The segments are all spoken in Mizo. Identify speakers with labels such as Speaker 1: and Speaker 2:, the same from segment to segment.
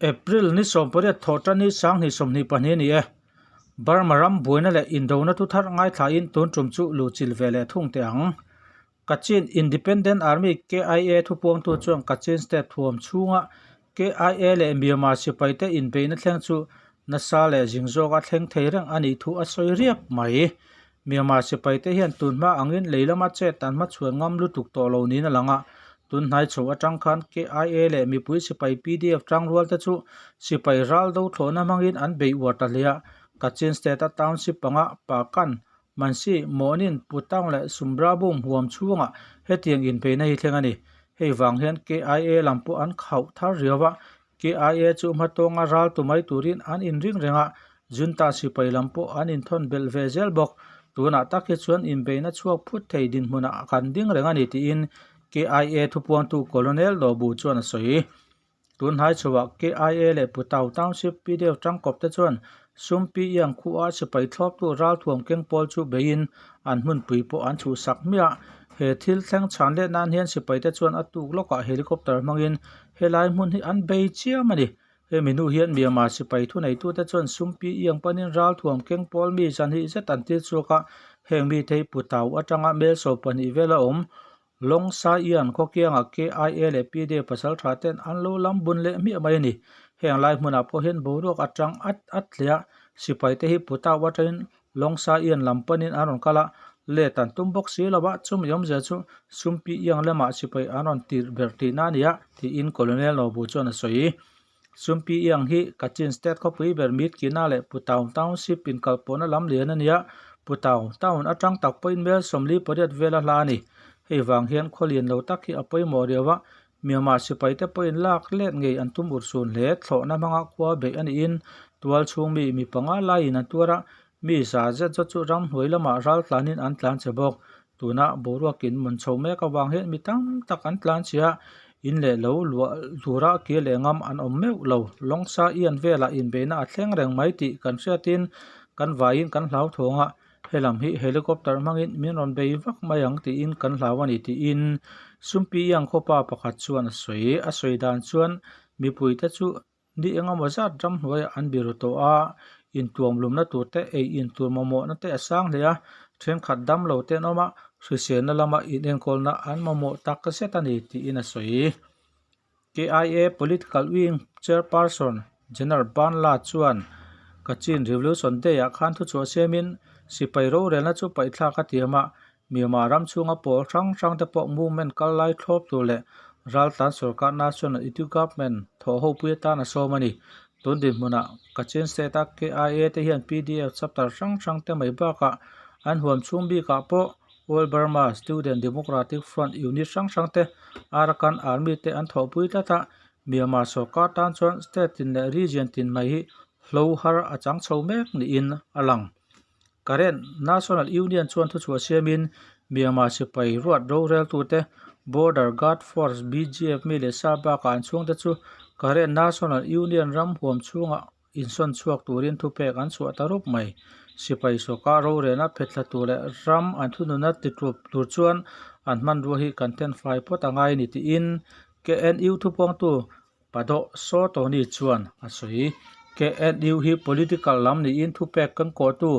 Speaker 1: April ni 18 thawhtan hi 2022 a ni e. Burma ram buaina leh indona thu thar ngaithlain tun tum chu luhchilh ve leh thung teh ang. Kachin Independent Army, KIA, thupuangtu chuan Kachin State thuam chhunga KIA leh Myanmar sipaite inbeihna thleng chu nasa leh zing zawka thleng thei reng a nih thu a sawi riap mai. Myanmar sipaite hian tunhma angin lei lama chet an hmachhuan ngam lutuk tawh lo niin a lang a, tunhnai chho atang khan KIA leh mipui sipai PDF tangrualte chu sipai ral do thlawhna hmangin an bei uar ta hle a, Kachin State-a township panga Pakan Mansi, Mawnin, Putaung leh Sumbrabum huam chhungah hetiang inbeihna hi thleng a ni. Hei vang hian KIA lam pawh an khauh thar riau a, KIA chu hmatawnga ral tu mai turin an inring reng a, Junta sipai lam pawh an inthawn belh ve zel bawk. Tunah tak hi chuan inbeihna chhuak phut thei dinhmunah kan ding reng a ni tiin KIA thupuangtu Colonel Lobu chuan a sawi. Tunhnai chhuah KIA leh Putau Township PDF tangkawp te chuan Sumpi Iang khua sipai thlawptu ralthuam keng pawl chu beiin an hmunpui pawh an chhuhsak hmiah. He thil thleng chhan let nan hian sipai te chuan a tuk lawkah helicopter hmangin helai hmun hi an bei chiam a ni. Hemi hnu hian Myanmar sipai thuneitute chuan Sumpi Iang panin ralthuam keng pawl mi zanhnih zet an tir chhuak a, heng mite hi Putau atanga mel 12 vela awm Long Sa Ian khawkiangah KIA leh PD pasal tha ten an lo lam bun leh hmiah mai a ni. Heng lai hmunah pawh hian boruak a tang at at hle a, sipai te hi Putau atangin Long Sa Ian lam panin an rawn kal a, let an tum bawk si lo a, chumi awmzia chu Sumpi Iang lamah sipai an rawn tirh ber tihna a ni a, tiin Colonel Nobu chuan a sawi. Sumpi Iang hi Kachin State khawpui ber Myitkyina leh Putau Township inkalpawhna lam lian a ni a, Putau Town atang tak pawhin mel 48 vela hla a ni. Hei vang hian khaw lian lo tak hi a pawimawh riau a, Myanmar sipaite pawhin lak let ngei an tum urhsun hle. Thlawhna hmanga khua beih a niin tual chhung mi mi panga laiin an tuar a, mi za zet zawt chu ramhnuai lamah ral tlanin an tlan che bawk. Tuna boruakin mun chho mek avang hian mi tam tak an tlan che a, in leh lo luah tura kir leh ngam an awm meuh lo. Lawngsa ian velah inbeihna a thleng reng mai tih kan hriatin kan vaiin kan hlauthawng a, helam hi helicopter hmangin min rawn bei vak mai ang tiin kan hlau a ni tiin Sumpi Iang khawpa pakhat chuan a sawi. A sawi dan chuan mipuite chu Ni engemaw zat ramhnuaiah an biru tawh a, intuam lumna tur te, ei intur mamawhna te a sang hle a, thenkhat dam lo te an awm a, hriselna lama inenkawlna an mamawh tak zet a ni tiin a sawi. KIA Political Wing Chairperson General Banla chuan Kachin Revolution Day-ah khan thuchhuah siamin sipai rorelna chu paihthlak a tiam a, Myanmar ram chhunga pawl hrang hrang te pawh movement kal lai thlawp tur leh raltlan sorkar National Unity Government thawh ho pui atan a sawm a ni. Tun dinhmunah Kachin State a KIA te hian PDF chapter hrang hrang te mai bakah an huam chhung bikah pawh All Burma Student Democratic Front unit hrang hrang te Arakan Army te an thawhpui tlat a, Myanmar sorkar tan chuan state tin leh region tin mai hi hlo har a chang chho mek niin a lang. Karen National Union chuan thuchhuah siamin Myanmar sipai ruat roreltute Border Guard Force, BGF, mi leh sa bakah an chhungte chu Karen National Union ram huam chhungah insawn chhuak turin thupek an chhuah ta rup mai. Sipai sawka rorelna phetthla tur leh ram an thununa titlup tur chuan an hmanrua hi kan thenfai phawt a ngai a ni tiin KNU thupuangtu Padoh Saw Tony chuan a sawi. KNU hi political lam niin thupek kan kawhtu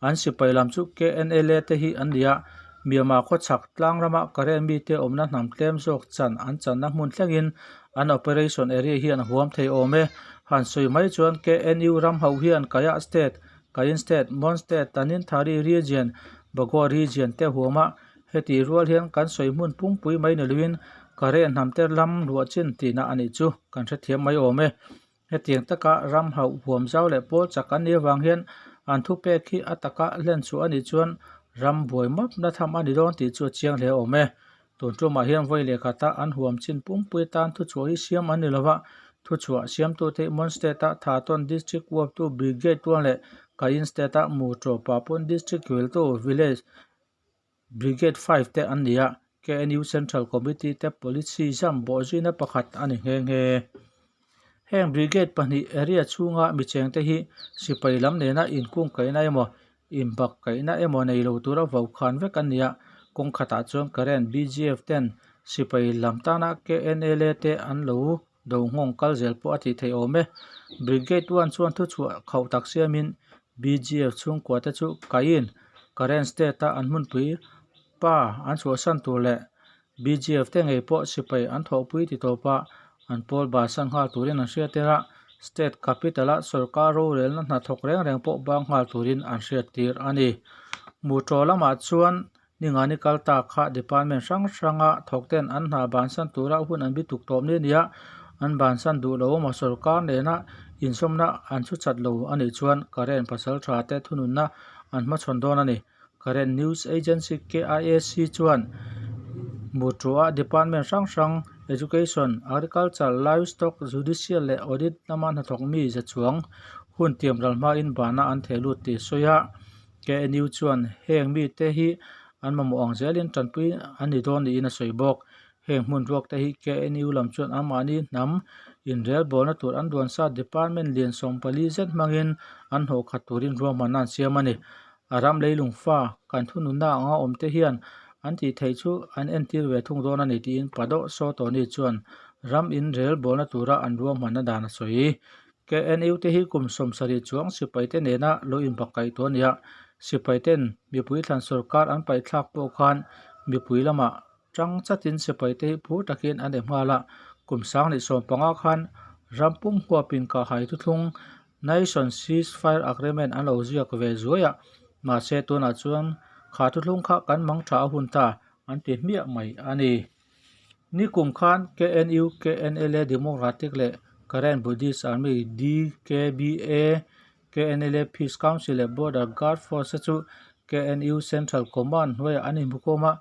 Speaker 1: an sipai lam chu KNLA te hi an ni a, Myanmar khawchhak tlang rama Karen mite awmna hnam tlem zawk chan an channa hmun thlengin an operation area hian a huam thei awm e. Han sawi mai chuan KNU ram ho hian Kayah State, Kayin State, Mon State, Tanintharyi Region, Bago Region te huama Heti rual hian kan sawi hmun pungpui mai ni loin Karen hnamte lam luah chin tihna a nih chu kan hrethiam mai awm e. Hetiang taka ram hauh huam zau leh pawl chak an nih avang hian an thupek hi a taka hlen chhuah a nih chuan ram buai mawpna tham a ni dawn tih chu a chiang hle awm e. Tun tumah hian vawi leh khata an huam chin pungpui atan thuchhuah hi siam an ni lova, thuchhuah siamtute Mon State-a Thaton District Uaptu Brigade tuan leh Kayin State-a Muṭaw Papun District Huiltu Village Brigade 5 te an ni a, KNU Central Committee te Policy zam bawhzuina pakhat a ni nghe nghe. Heng Brigade pahnih area chhunga mi chengte hi sipai lam nena inkungkaihna emaw inbakkaihna emaw nei lo tura vokhan vek an ni a, kawng khatah chuan Karen BGF ten sipai lam tana KNLA te an lo. Do nghawng kal zel pawh a tih theih awm e. Brigade one chuan thuchhuah khauh tak siamin BGF chhungkua te chu kaiin Karen state a an hmunpui pa an chhuahsan tur leh BGF te ngei pawh sipai an thawhpui ti tawp a, an pawl bansan nghal turin an hriattir a, state capital a sorkar rorelna hnathawk reng reng pawh bang nghal turin an hriattir a ni. Muṭaw lamah chuan Ningani kal ta kha department hrang hranga thawkten an hna bansan tura hun an bituk tawp ni nia an bansan duh lo emaw sorkar nena insawmna an chhu chat lo a nih chuan Karen pasal tha te thununna an hmachhawn dawn a ni. Karen News Agency KIAC chuan Muṭuah department hrang hrang Education, Agriculture, Livestock, Judicial leh Audit lama hnathawk mi za chuang hun tiam ral hmain bana an theh lut tih a sawi a. KNU chuan heng mite hi an mamawh ang zelin tanpui an ni dawn niin a sawi bawk. Heng hmun ruak te hi KNU lam chuan anmahni hnam inrelbawlna tur an duan sa department lian 40 zet hmangin an hnawh khat turin ruahmanna an siam a ni. A ram leilung fa kan thununna anga awm te hian an tih theih chu an entir ve thung dawn a ni tiin Padoh Sawtawni chuan ram inrelbawlna tura an ruahmanna dan a sawi. KNU te hi kum 70 chuang sipai te nena lo inbakkaih tawh a ni a, sipai ten mipui thlan sorkar an paih thlak pawh khan mipui lamah tang chatin sipai te hi phur takin an em nghal a, kum 2015 khan ram pum huapin kahhai thuthlung Nation Ceasefire Agreement an lo ziak ve zuai a, mahse tunah chuan kha thuthlung kha kan mang tha a hun ta an ti hmiah mai a ni. Nikum khan KNU, KNLA Democratic leh Karen Buddhist Army, DKBA, KNLA Peace Council leh Border Guard Force te chu KNU Central Command hnuaiah an inhmukhawm a,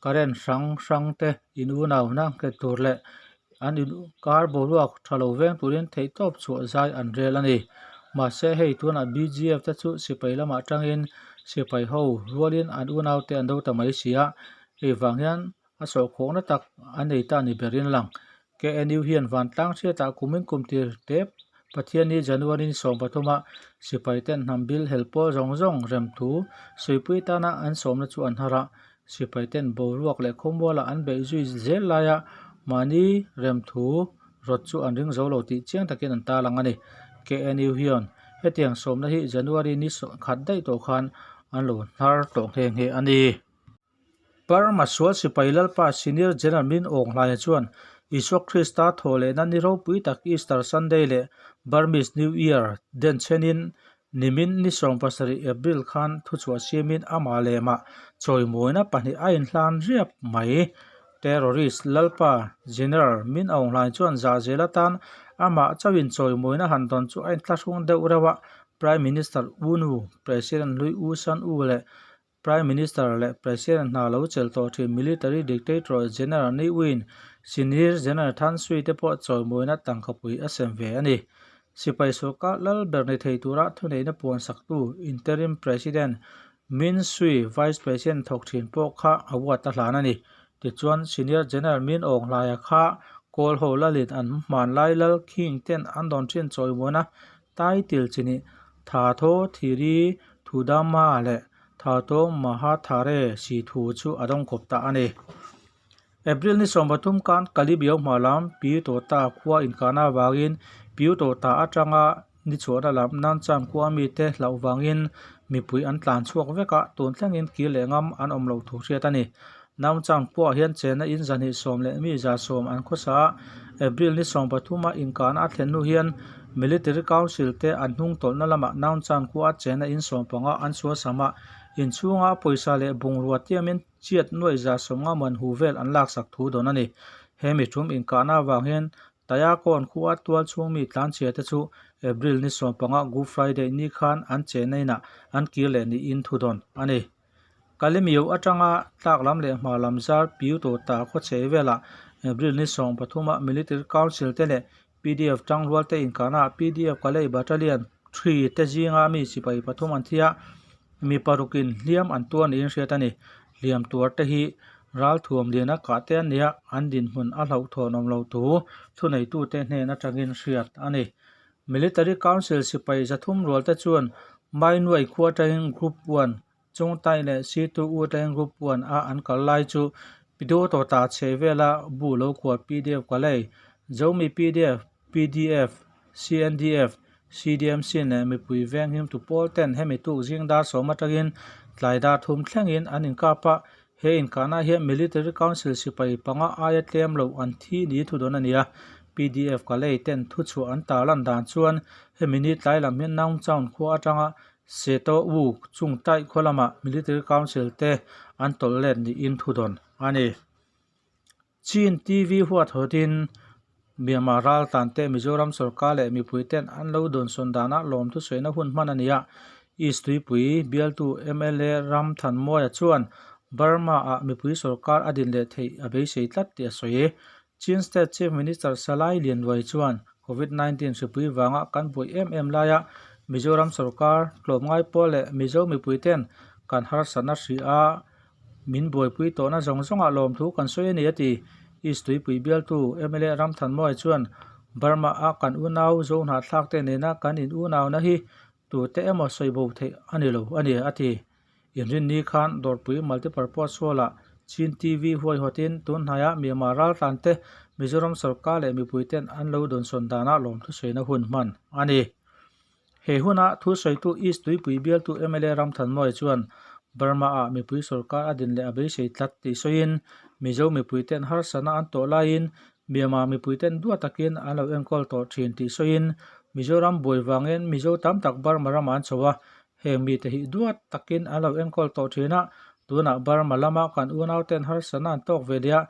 Speaker 1: Karen hrang hrang te inunauna nghet tur leh an inkar boruak tha lo veng turin theihtawp chhuah zai an rel a ni. Mahse hei tunah BGF te chu sipai lamah tangin sipai ho rualin an unaute an do ta mai si a, hei vang hian A sawhkhawhna tak a nei ta ni berin a lang. KNU hian vantlang hriatah kumin kum tir tep Pathianni January ni 13 ah sipai ten hnam bil hel pawl zawng zawng rem thu suipui tana an sawmna chu an har a. Sipai ten boruak leh khawmualah an beih zui zel laia mahni rem thu rawt chu an ring zo lo tih chiang takin an tarlang a ni. KNU hian hetiang sawmna hi January ni khat daih tawh khan an lo hnar tawh nghe nghe a ni. Burma sual sipai Lalpa Senior General Min Aung Hlaia chuan Isua Krista thawhlehna ni ropui tak Easter Sunday leh Burmese New Year den chenin nimin ni 17 April khan thuchhuah siamin amah lemah chawimawina pahnih a inhlan riap mai. Terrorist Lalpa General Min Aung Hlaing chuan zahzel atan amah chauhin chawimawina han dawn chu a inthlahrung deuh reuh a, Prime Minister U Nu, President hlui U San U leh Prime Minister leh President hna lo chelh tawh thin Military Dictator General Ne Win, Senior General Than Sui te pawh chawimawina tangkapui a sem ve a ni. Sipai sorkar lal ber ni thei tura thuneihna puan saktu Interim President Min Sui, Vice President thawk thin pawh kha award a hlan a ni. Tichuan, Senior General Min Aung Hlaia kha Kawl ho lalin an hmanlai lal King ten an dawn thin chawimawina Title chi nih Tha Thaw Thiri Thudama leh Tha Thaw Mahathare si thu chu a dawng kawp ta a ni. April ni 13 khan Kalibio hma lam Piutota khua inkahna avangin Piutota atanga ni chhuahna lam Nanchan khua mite hlauh vangin mipui an tlan chhuak vek a, tun thlengin kir leh ngam an awm loh thu hriat a ni. Nanchan khuaah hian chenna in 210 leh mi 110 an khawsa a, April ni 13 a inkahna a thlen hnu hian Military Council te an hnung tawlhna lamah Nanchan khua chenna in 15 an sualsam a, inchhunga pawisa leh bungrua tiamin chiat nuaih 150 man hu vel an laksak thu dawn a ni. He mithum inkahna avang hian Tayakawn khua tual chhung mi tlanchhia te chu April ni 15 Good Friday ni khan an chenna inah an kir leh niin thu dawn a ni. Kalemiu atanga tlak lam leh hma lam zar piu tawh ta khaw chhe velah April ni 13 a Military Council te leh PDF tangrual te inkahna ah PDF Kalay Battalion 3 te zinga mi sipai pathum an thi a, mi parukin hliam an tuar niin hriat a ni. Hliam tuar te hi ralthuam liana kah te an ni a, an dinhmun a hlauhthawn awm lo thu thuneitute hnen atangin hriat a ni. Military Council sipai 300 rual te chuan Mainuai khua atangin Group 1, Chungtai leh Situ U atangin Group 1 a an kal lai chu Pidotota chhe vela bu lo kual PDF Kalay Zomi pdf, pdf, CNDF, CDMC leh mipui venghimtu pawl ten hemi tuk zing dar sawm atangin tlai dar thum thlengin an inkap a, he inkahna hian Military Council sipai panga aia tlem loh an thi ni thu dawn a ni a. Pdf Kalay ten thuchhuah an tarlan dan chuan hemi ni tlai lam hian Naungchaung khua atanga Seto U chung taih khaw lamah Military Council te an tawlh let niin thu dawn a ni. Chin TV huat hawtin Myanmar raltlan te Mizoram sorkar leh mipui ten an lo dawnsawn danah lawm thusawina hun hman a ni a. East Tuipui bialtu mla Ramthanmawia chuan Burma ah mipui sorkar a din leh theih a beisei tlat tih a sawi. Chin State Chief Minister Salai Lianluai chuan Covid 19 hripui vanga kan buai em em laia Mizoram sorkar tlawmngai pawl leh Mizo mipui ten kan harsatna hri a Min buaipui tawhna zawng zawngah lawmthu kan sawi a ni a ti. East Tuipui bialtu mla Ramthanmawia chuan Burma a kan unau Zohnahthlak te nena kan in unauna hi tute emaw sawi bo theih a ni lo a ni a ti. Inrinni khan Dawrpui Multipurpose Hall-ah Chin TV huaihawtin tunhnaiah Myanmar raltlan te Mizoram sorkar leh mipui ten an lo dawnsawn danah lawmthu sawina hun hman a ni. He huna thusawitu East Tuipui bialtu mla Ramthanmawia chuan Burma-ah mipui sorkar a din leh a beisei tlat tih sawiin Mizo mipuiten harsatna an tawh laiin Myanmar mipuiten duat takin an lo enkawl tawh thin tih sawiin Mizoram buai vangin Mizo tam tak Burma ramah an chho a, heng mite hi duat takin an lo enkawl tawh thin a, tunah Burma lama kan unauten harsatna an tawk ve leh a,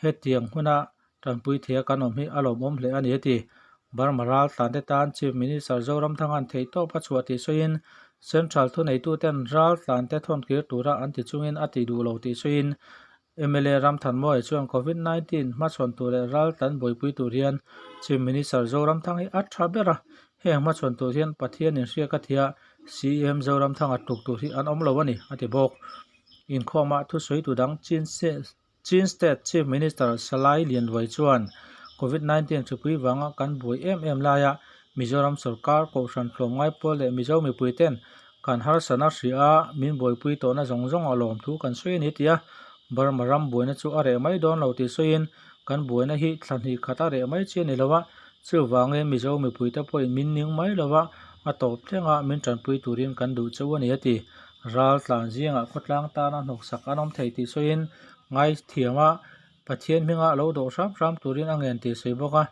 Speaker 1: hetiang huna Tanpui thei a kan awm hi a lawmawm hle a ni a ti. Burma ral tlante tan Chief Minister Zoramthanga'n theihtawp a chhuah tih sawiin Central thuneituten ral tlante thawn kir tura an ti chungin a ti duh lo tih sawiin mla Ramthanmawia chuan Covid 19 hmachhawn tur leh ral tlan buaipui tur hian Chief Minister Zoramthang hi a tha ber a, heng hmachhawn tur hian Pathian inhriak a thia CM Zoramthanga tluk tur hi an awm lo a ni a ti bawk. Inkhawmah thusawitu dang Chin Chin State Chief Minister Salai Lianruai chuan Covid 19 hripui vanga kan buai em em laia Mizoram sorkar Kohhran tlawmngai pawl leh Mizo mipui ten kan harsatna hria a min buaipui tawhna zawng zawng a lawm thu kan sawi a ni ti a, Burma ram buaina chu a reh mai dawn lo tih sawiin kan buaina hi thla hnih khat a reh mai chi a ni lo a, chuvangin Mizo mipuite pawhin min ning mai lo a, a tawp thlenga min tanpui turin kan duh cheu a ni a ti. Ral tlan zingah khawtlang tana hnawksak an awm thei tih sawiin ngaithiam a, Pathian hminga lo dawh hram hram turin a ngen tih sawi bawk a.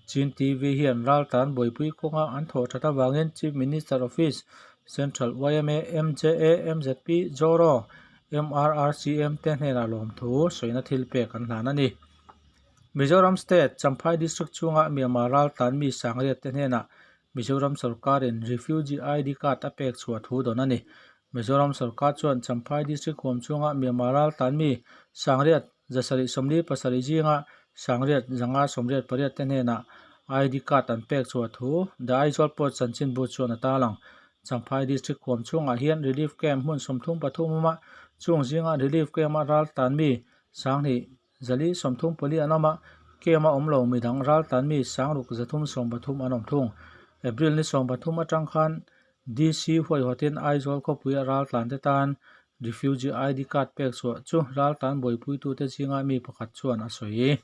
Speaker 1: Chin TV hian ral tlan buaipui kawnga an thawh that avangin Chief Minister Office, Central yma, MJA, MZP, Zoro, MRRCM te hnenah lawmthu sawina thil pek an hlan a ni. Mizoram State, Champhai District chhunga Myanmar ral tlan mi Sangriat te hnenah Mizoram sorkarin Refugee ID card a pek chhuah thu dawn a ni. Mizoram sorkar chuan Champhai District huam chhunga Myanmar ral tan mi Sangriat zasarih sawmli pasarih zinga Sangriat zanga sawmriat pariat te hnenah ID card an pek chhuah thu The Aizawl Post chanchinbu chuan a tarlang. Champhai District huam chhungah hian Relief Camp hmun 33 awm a, chung zinga Relief Camp-a ral tan mi Sanghnih Zali 30 pali an awm a, camp a awm lo midang ral tan mi sangruk 373 an awm thung. April ni 13 atang khan DC huaihawtin Aizawl khawpuia ral tlan te tan Refugee ID card pek chhuah chu ral tlan buaipuitute zinga mi pakhat chuan a sawi.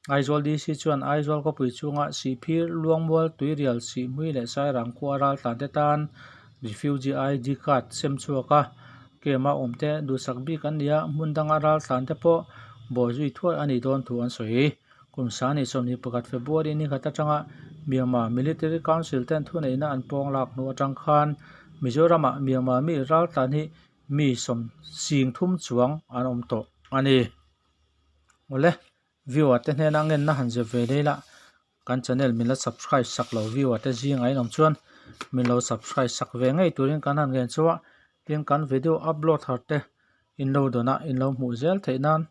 Speaker 1: Aizawl DC chuan Aizawl khawpui chhunga Sihphir, Luangmual, Tuirial, Sihhmui leh Sairang khua ral tlan te tan Refugee ID card sem chhuak a, Camp-a awmte duhsak bik an ni a, hmun danga raltlan te pawh bawhzui thuai a nih dawn thu an sawi. Kum sani 21 February ni khat atanga Myanmar Military Council ten thuneihna an pawng lak hnu atang khan Mizoramah Myanmar mi raltlan hi mi sawm sing thum chuang an awm tawh a ni. Awle, viewer te hnena ngenna han zep ve leh ila. Kan channel min la subscribe sak lo viewer te zingah in awm chuan min lo subscribe sak ve ngei turin kan han ngen chu a, tin kan video upload har te in lo dawn a in lo hmuh zel theih nan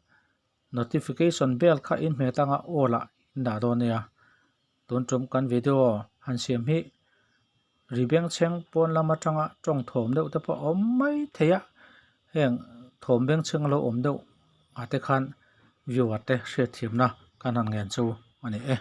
Speaker 1: notification bell kha in hmet anga all ah in dah dawn nia. Tun tum kan video han siam hi ri bengchheng pawn lam atanga tawng thawm deuh te pawh a awm mai thei a, heng thawm bengchheng lo awm deuh ah te khan viewer te hriatthiamna kan han ngen chu a ni e.